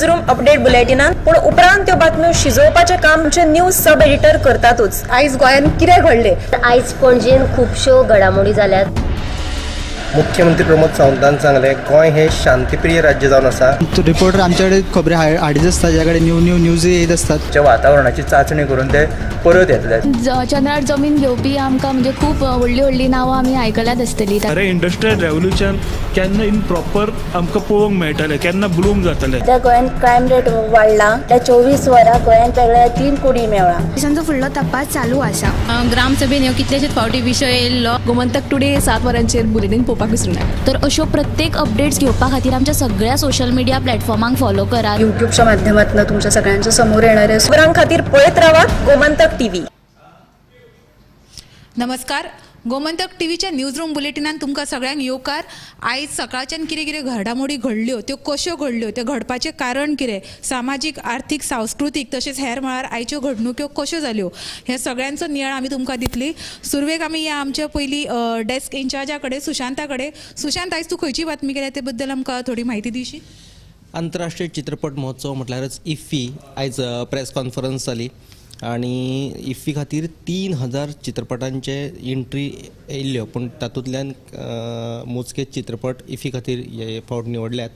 News room update बुलेटिनान. पूण उपरांत त्यो बातम्यो शिजोवपाचें काम आमचे न्यूज सब एडिटर करतातूच. आयज गोंयांत कितें घडलें? आयज पणजेन खुबश्यो घडामोडी जाल्यात. मुख्यमंत्री प्रमोद सावंतान सांगलें, गोंय हें शांतीप्रिय राज्य जावन आसा. रिपोर्टर आमच्याकडे खबरी हाडीत आसता, ज्या कडेन न्यू न्यू न्यूज येत आसतात. च्या वातावरणाची चांचणी करून ते परत येतले. चंद्रार जमीन घेवपी आमकां म्हणजे खूब व्हडलीं व्हडलीं नांवां आमी आयकल्यात आसतलीं. खरें इंडस्ट्रियल रेवोल्युशन केन्ना इन प्रॉपर आमकां पळोवंक मेळटलें, केन्ना ब्लूम जातलें? सध्या गोंयांत क्रायम रेट वाडला. त्या 24 वरां गोंयांत वेगळ्या तीन कुडी मेवळा. पोलिसांचो फुडलो तपास चालू आसा. ग्रामसभेन ह्यो कितलेशेच फावटी विशय येयल्लो. गोमंतक टुडे 7 वरांचेर बुलेटीन पळोवपाक विसरूं नाका. तर अश्यो प्रत्येक अपडेट्स घेवपा खातीर आमच्या सगळ्या सोशल मिडिया प्लॅटफॉर्मांक फॉलो करात. युट्यूबच्या माध्यमातून तुमच्या सगळ्यांच्या समोर येणार आहे. खबरां खातीर पळयत रावात गोमंतक टीव्ही. नमस्कार, गोमंतक टीव्हीच्या न्यूज रूम बुलेटिनान तुमकां सगळ्यांक येवकार. आयज सकाळच्यान कितें कितें घडामोडी घडल्यो, त्यो कश्यो घडल्यो, त्यो घडपाचें कारण कितें, सामाजीक, आर्थीक, सांस्कृतीक तशेंच हेर मळार आयच्यो घडणुक्यो कश्यो जाल्यो, ह्या सगळ्यांचो नियाळ आमी तुमकां दितली. सुरवेक आमी या आमच्या पयलीं डेस्क इन्चार्जा कडेन, सुशांता कडेन. सुशांत, आयज तूं खंयची बातमी केल्या ते बद्दल आमकां थोडी म्हायती दिवशी? आंतरराष्ट्रीय चित्रपट महोत्सव म्हटल्यारच इफ्फी. आयज प्रेस कॉन्फरन्स जाली आनी इफ्फी खातीर 3000 चित्रपटांचे एंट्री येयल्ल्यो, पूण तातूंतल्यान मोजकेच चित्रपट इफ्फी खातीर हे फावट निवडल्यात.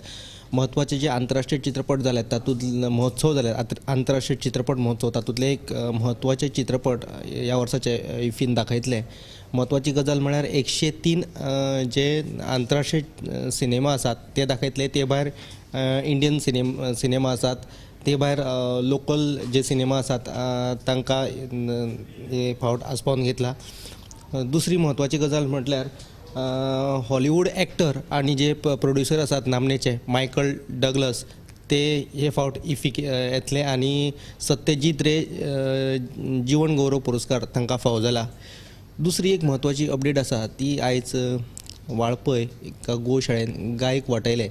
म्हत्वाचे जे आंतरराष्ट्रीय चित्रपट जाल्यात, तातूंत महोत्सव जाल्यात, आंतरराष्ट्रीय चित्रपट महोत्सव, तातूंतले एक म्हत्वाचे चित्रपट ह्या वर्साचे इफ्फीन दाखयतले. म्हत्वाची गजाल म्हळ्यार 103 जे आंतरराष्ट्रीय सिनेमा आसात ते दाखयतले. ते भायर इंडियन सिनेमा आसात, ते भायर लोकल जे सिनेमा आसात तांकां हे फावट आसपावन घेतला. दुसरी म्हत्वाची गजाल म्हटल्यार हॉलिवूड एक्टर आनी जे प्रोड्युसर आसात नामनेचे, मायकल डगलस, ते हे फावट इफ्फीक येतले आनी सत्यजीत रे जिवन गौरव पुरस्कार तांकां फावो जाला. दुसरी एक म्हत्वाची अपडेट आसा ती आयज वाळपय एका गोशाळेन गायक वाटयले.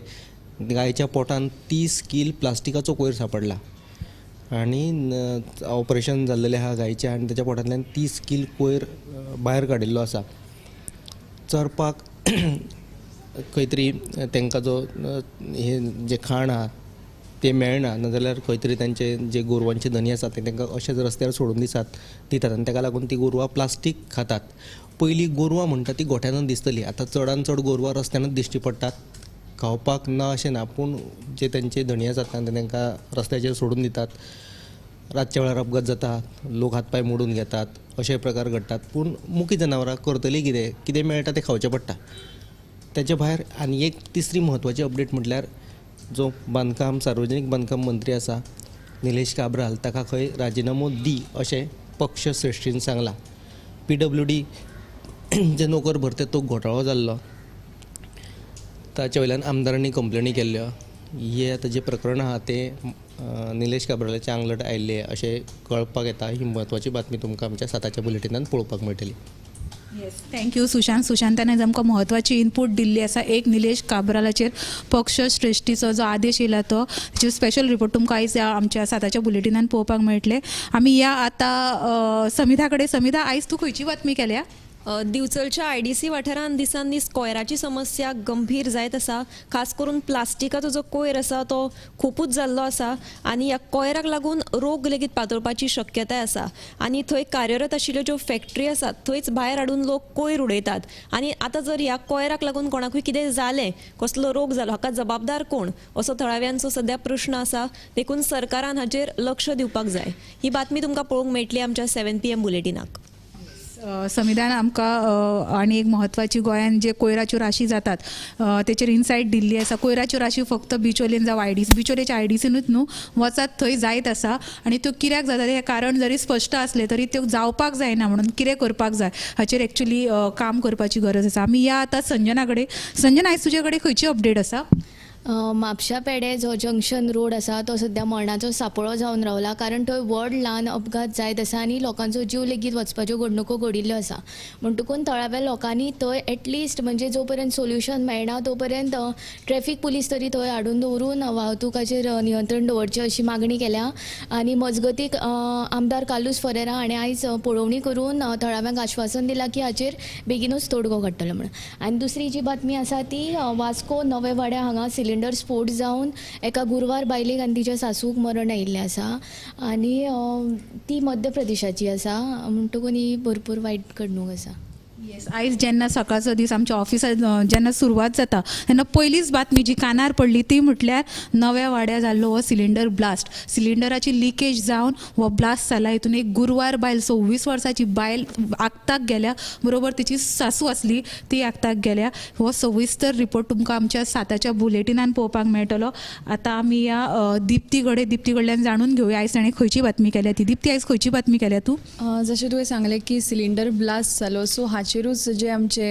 गायच्या पोटान 30 कील प्लास्टिकाचो कोयर सांपडला आनी ऑपरेशन जाल्लेलें आहा गायचें आनी ताच्या पोटांतल्यान 30 कील कोयर भायर काडिल्लो आसा. चरपाक खंय तरी तांकां जो हें जें खाण आहा तें मेळना, नाजाल्यार खंय तरी तांचे जे गोरवांचे धनी आसात ते तांकां अशेंच रस्त्यार सोडून दितात आनी ताका लागून ती गोरवां प्लास्टीक खातात. पयलीं गोरवां म्हणटा ती गोठ्यानूच दिसतली, आतां चडान चड गोरवां रस्त्यानूच दिश्टी पडटात. खावपाक ना अशें ना, पूण जे तांचे धनी आसात ते तांकां रस्त्याचेर सोडून दितात. रातच्या वेळार अपघात जाता, लोक हात पांय मोडून घेतात, अशे प्रकार घडटात. पूण मुकी जनावरां करतलीं कितें? कितें मेळटा तें खावचें पडटा. ताचे भायर आनी एक तिसरी म्हत्वाची अपडेट म्हटल्यार जो बांदकाम, सार्वजनीक बांदकाम मंत्री आसा निलेश काब्राल, ताका खंय राजिनामो दी अशें पक्ष श्रेश्ठीन सांगलां. पीडब्ल्यूडी जे नोकर भरते तो घोटाळो जाल्लो, ताचे वयल्यान आमदारांनी कंप्लेनी केल्ल्यो. हे आतां जें प्रकरण आहा तें निलेश काब्रालाचें आंगलट आयिल्लें अशें कळपाक येता. ही म्हत्वाची बातमी तुमकां आमच्या 7च्या बुलेटिनान पळोवपाक मेळटली. येस, thank you Sushant. सुशांतान आयज आमकां म्हत्वाची इनपूट दिल्ली आसा. एक निलेश काब्रालाचेर पक्ष श्रेश्ठीचो जो आदेश येयला तो, ताचेर स्पेशल रिपोर्ट तुमकां आयज ह्या आमच्या 7च्या बुलेटिनान पळोवपाक मेळटलें. आमी या आतां समिधा कडेन. समिधा, आयज तूं खंयची बातमी केल्या? दिवचलच्या आयडीसी वाठारांत दिसान दीस कोयराची समस्या गंभीर जायत आसा. खास करून प्लास्टिकाचो जो कोयर आसा तो खुपूच जाल्लो आसा आनी ह्या कोयराक लागून रोग लेगीत पातळपाची शक्यताय आसा आनी थंय कार्यरत आशिल्ल्यो ज्यो फॅक्टरी आसात थंयच भायर हाडून लोक कोयर उडयतात आनी आतां जर ह्या कोयराक लागून कोणाकूय कितें जालें, कसलो रोग जालो, हाका जबाबदार कोण असो थळाव्यांचो सद्या प्रश्न आसा. देखून सरकारान हाचेर लक्ष दिवपाक जाय. ही बातमी तुमकां पळोवंक मेळटली आमच्या 7 पीएम बुलेटिनाक. समिधान आमकां आनी एक म्हत्वाची गोंयान जे कोयराच्यो राशी जातात तेचेर इनसायट दिल्ली आसा. कोयराच्यो राशी फक्त बिचोलेन जावं आयडीसी, बिचोलेच्या आयडीसीनूच न्हू, वचात थंय जायत आसा आनी त्यो कित्याक जाता हें कारण जरी स्पश्ट आसलें तरी त्यो जावपाक जायना म्हणून कितें करपाक जाय हाचेर एक्चुली काम करपाची गरज आसा. आमी या आतां संजना कडेन. संजना, आयज तुजे कडेन खंयची अपडेट आसा? म्हापशा पेडे जो जंक्शन रोड आसा तो सद्या मरणाचो सापळो जावन रावला, कारण थंय व्हड ल्हान अपघात जायत आसा आनी लोकांचो जीव लेगीत वचपाच्यो घडणुको घडिल्ल्यो आसा. म्हणटकून थळाव्या लोकांनी थंय एटलिस्ट म्हणजे जो पर्यंत सोल्युशन मेळना तो पर्यंत ट्रॅफीक पुलीस तरी थंय हाडून दवरून वाहतुकाचेर नियंत्रण दवरचें अशी मागणी केल्या. आनी मजगतीक आमदार कार्लूस फरेरा हाणें आयज पळोवणी करून थळाव्यांक आश्वासन दिलां की हाचेर बेगीनूच तोडगो काडटलो म्हणून. आनी दुसरी जी बातमी आसा ती वास्को नवे वाड्या हांगा सिलिंडर सिलिंडर स्फोट जावन एका गुरवार बायलेक आनी तिच्या सासूक मरण आयिल्लें आसा आनी ती मध्य प्रदेशाची आसा, म्हणटकून ही भरपूर वायट घडणूक आसा. येस, आयज जेन्ना सकाळचो दीस आमच्या ऑफिसात जेन्ना सुरवात जाता तेन्ना पयलीच बातमी जी कानार पडली ती म्हटल्यार नव्या वाड्यार जाल्लो हो सिलिंडर ब्लास्ट. सिलिंडराची लिकेज जावन हो ब्लास्ट जाला. हितून एक गुरवार बायल, 26 वर्साची बायल आक्ताक गेल्या, बरोबर तिची सासू आसली ती आक्ताक गेल्या. हो सविस्तर रिपोर्ट तुमकां आमच्या 7च्या बुलेटिनान पळोवपाक मेळटलो. आतां आमी ह्या दिप्ती कडेन, दिप्ती कडल्यान जाणून घेवया आयज ताणें खंयची बातमी केल्या ती. दिप्ती, आयज खंयची बातमी केल्या तूं? जशें तुवें सांगलें की सिलिंडर ब्लास्ट जालो, सो हाचेरूच जे आमचे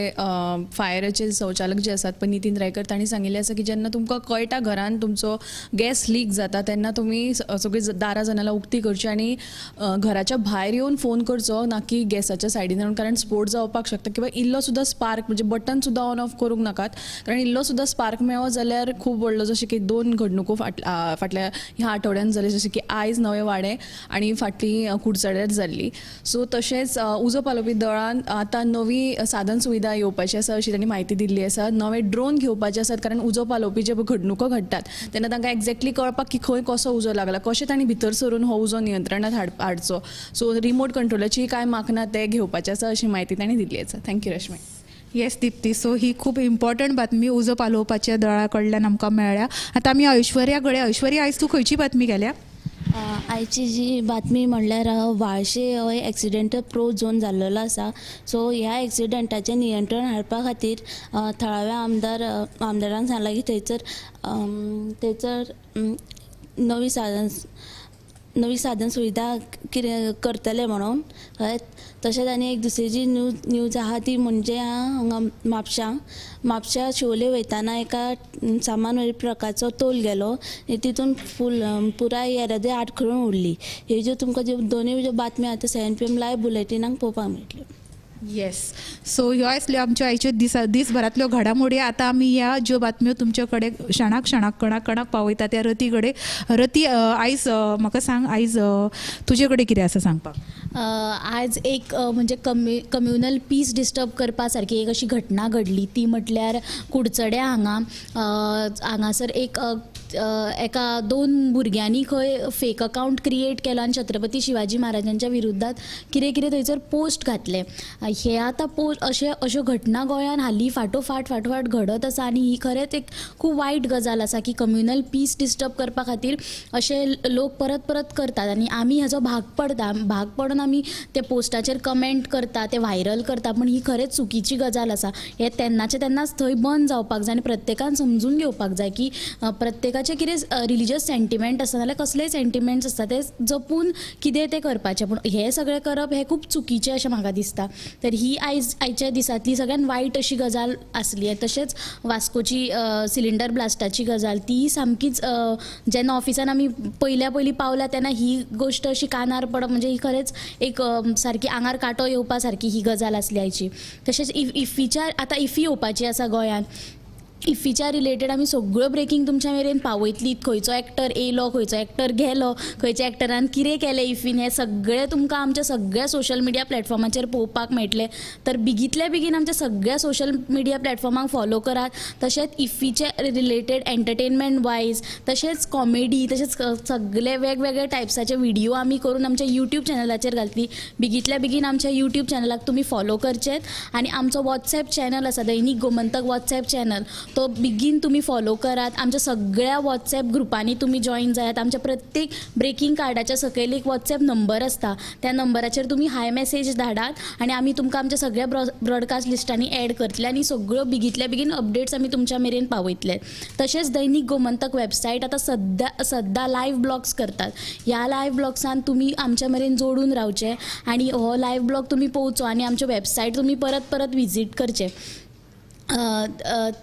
फायराचे संचालक जे आसात पळय नितीन रायकर, तांणी सांगिल्लें आसा की जेन्ना तुमकां कळटा घरान तुमचो गॅस लीक जाता तेन्ना तुमी सगळीं दारां जनेलां उक्ती करची आनी घराच्या भायर येवन फोन करचो, ना की गॅसाच्या सायडीन रावन, कारण स्फोट जावपाक शकता. किंवा इल्लो सुद्दां स्पार्क म्हणजे बटन सुद्दां ऑन ऑफ करूंक नाकात, कारण इल्लो सुद्दां स्पार्क मेळो जाल्यार खूब व्हडलो, जशें की 2 घडणुको फाटल्या ह्या आठवड्यान जाले, जशें की आयज नवे वाडे आनी फाटली कुडचड्यार जाल्ली. सो तशेंच उजो पालोवपी दळान आतां नवी साधन सुविधा येवपाची आसा अशी तांणी म्हायती दिल्ली आसा. नवे ड्रोन घेवपाचे आसात, कारण उजो पालोवपी जे घडणुको घडटात तेन्ना तांकां एक्झॅक्टली कळपाक की खंय कसो उजो लागला, कशें तांणी भितर सरून हो उजो नियंत्रणांत हाडचो. सो रिमोट कंट्रोलाची कांय माकनां ते घेवपाचे आसा अशी म्हायती तांणी दिल्ली आसा. Thank you Rashmi. Yes Dipti, so ही खूब इम्पॉर्टंट बातमी उजो पालोवपाच्या दळा कडल्यान आमकां मेळ्ळ्या. आतां आमी ऐश्वर्या कडेन. ऐश्वर्या, आयज तूं खंयची बातमी केल्या? आयची जी बातमी म्हणल्यार व्हाळशे हो एक्सिडेंट प्रो झोन जाल्लेलो आसा. सो ह्या एक्सिडेंटाचें नियंत्रण हाडपा खातीर थळाव्या आमदारान सांगलां की थंयसर थंयसर नवी साधन सुविधा कितें करतले म्हणून. हय, तशेंच आनी एक दुसरी जी न्यूज आहा ती म्हणजे हांगा म्हापश्या शिवोले वयताना एका सामान व्हरपी ट्रकाचो तोल गेलो, तितून फूल पुराय येरादारी आडखळून उरली. ह्यो ज्यो तुमकां ज्यो दोनूय ज्यो बातम्यो आतां 7 PM live बुलेटिनाक पळोवपाक मेळटल्यो. येस, सो ह्यो आसल्यो आमच्यो आयच्यो दिसभरांतल्यो घडामोडी. आतां आमी ह्या ज्यो बातम्यो तुमचे कडेन क्षणाक क्षणाक कणाक कणाक पावयता त्या रती कडेन. रती, आयज म्हाका सांग, आयज तुजे कडेन कितें आसा सांगपाक? आयज एक म्हणजे कम्युनल पीस डिस्टर्ब करपा सारकी एक अशी घटना घडली, ती म्हटल्यार कुडचड्या हांगा हांगासर एक एका 2 भुरग्यांनी खंय फेक अकावंट क्रिएट केलो आनी छत्रपती शिवाजी महाराजांच्या विरुद्धात कितें कितें थंयसर पोस्ट घातले. हे आतां पोस्ट अशे अश्यो घटना गोंयांत हालीं फाटोफाट फाटोफाट घडत आसा आनी ही खरेंच एक खूब वायट गजाल आसा की कम्युनल पीस डिस्टर्ब करपा खातीर अशे लोक परत परत करतात आनी आमी हाजो भाग पडता, भाग पडून आमी ते पोस्टाचेर कमेंट करता, ते व्हायरल करता, पूण ही खरेंच चुकीची गजाल आसा. हे तेन्नाचे तेन्नाच थंय बंद जावपाक जाय आनी प्रत्येकान समजून घेवपाक जाय की प्रत्येकाचे कितें रिलीजियस सेंटिमेंट आसता नाल्यार कसलेय सेंटिमेंट्स आसता ते जपून कितें तें करपाचें, पूण हें सगळें करप हें खूब चुकीचें अशें म्हाका दिसता. तर ही आयच्या दिसांतली सगळ्यान वायट अशी गजाल आसली. तशेंच वास्कोची सिलिंडर ब्लास्टाची गजाल ती सामकीच जेन्ना ऑफिसान आमी पयल्या पयलीं पावल्या तेन्ना ही गोश्ट अशी कानार पडप म्हणजे ही खरेंच एक सारकी आंगार कांटो येवपा सारकी ही गजाल आसली आयची. तशेंच इफ्फीच्या आतां इफ्फी येवपाची आसा गोंयांत, इफ्फीच्या रिलेटेड आमी सगळ्यो ब्रेकींग तुमच्या मेरेन पावयतली. खंयचो एक्टर येयलो, खंयचो एक्टर गेलो, खंयच्या एक्टरान कितें केलें इफ्फीन, हें सगळें तुमकां आमच्या सगळ्या सोशल मिडिया प्लॅटफॉर्माचेर पळोवपाक मेळटलें. तर बेगींतल्या बेगीन आमच्या सगळ्या सोशल मिडिया प्लॅटफॉर्मांक फॉलो करात. तशेंच इफ्फीचे रिलेटेड एंटरटेनमेंट वायज तशेंच कॉमेडी तशेंच सगळे वेगवेगळे टायप्साचे व्हिडियो आमी करून आमच्या यूट्यूब चॅनलाचेर घालतली. बेगींतल्या बेगीन आमच्या यूट्यूब चॅनलाक तुमी फॉलो करचेत आनी आमचो वॉट्सएप चॅनल आसा दैनीक गोमंतक वॉट्सएप चॅनल, तो बेगीन तुमी फॉलो करात. आमच्या सगळ्या वॉट्सएप ग्रुपांनी तुमी जॉयन जायात. आमच्या प्रत्येक ब्रेकींग कार्डाच्या सकयल एक वॉट्सएप नंबर आसता, त्या नंबराचेर तुमी हाय मॅसेज धाडात आनी आमी तुमकां आमच्या सगळ्या ब्रॉडकास्ट लिस्टांनी एड करतले आनी सगळ्यो बेगींतल्या बेगीन अपडेट्स आमी तुमच्या मेरेन पावयतले. तशेंच दैनीक गोमंतक वेबसायट आतां सद्दां लायव्ह ब्लॉग्स करतात. ह्या लायव्ह ब्लॉग्सान तुमी आमच्या मेरेन जोडून रावचे आनी हो लायव्ह ब्लॉग तुमी पळोवचो आनी आमचे वेबसायट तुमी परत परत विजीट करचे.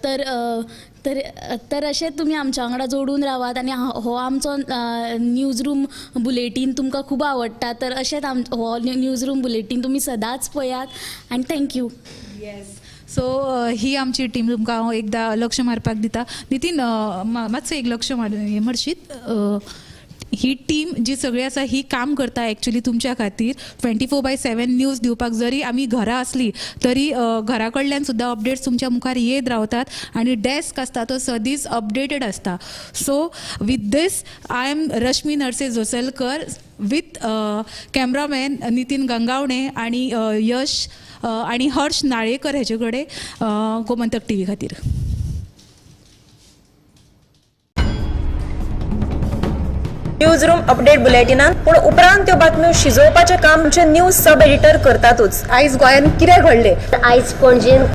तर तर तर अशें तुमी आमच्या वांगडा जोडून रावात आनी हो आमचो न्यूज रूम बुलेटीन तुमकां खूब आवडटा, तर अशेंच हो न्यूज रूम बुलेटीन तुमी सदांच पळयात आनी thank you. Yes, सो ही आमची टीम तुमकां हांव एकदां लक्ष मारपाक दिता. नितीन, मातसो एक लक्ष मारशीत? ही टीम जी सगळी आसा ही काम करता एक्चुली तुमच्या खातीर 24/7 न्यूज दिवपाक. जरी आमी घरा आसली तरी घरा कडल्यान सुद्दां अपडेट्स तुमच्या मुखार येत रावतात आनी डेस्क आसता तो सदींच अपडेटेड आसता. So with this, I am Rashmi Narse Josalkar with cameraman Nitin Gangavane आणि यश आणि हर्ष नाळेकर हेचे कडेन, गोमंतक टीव्ही खातीर. न्यूज रूम अपडेट बुलेटिनान, पूण उपरांत त्यो बातम्यो शिजोवपाचें काम आमचे न्यूज सब एडिटर करतातूच. आयज गोंयांत कितें घडलें? आयज पणजेन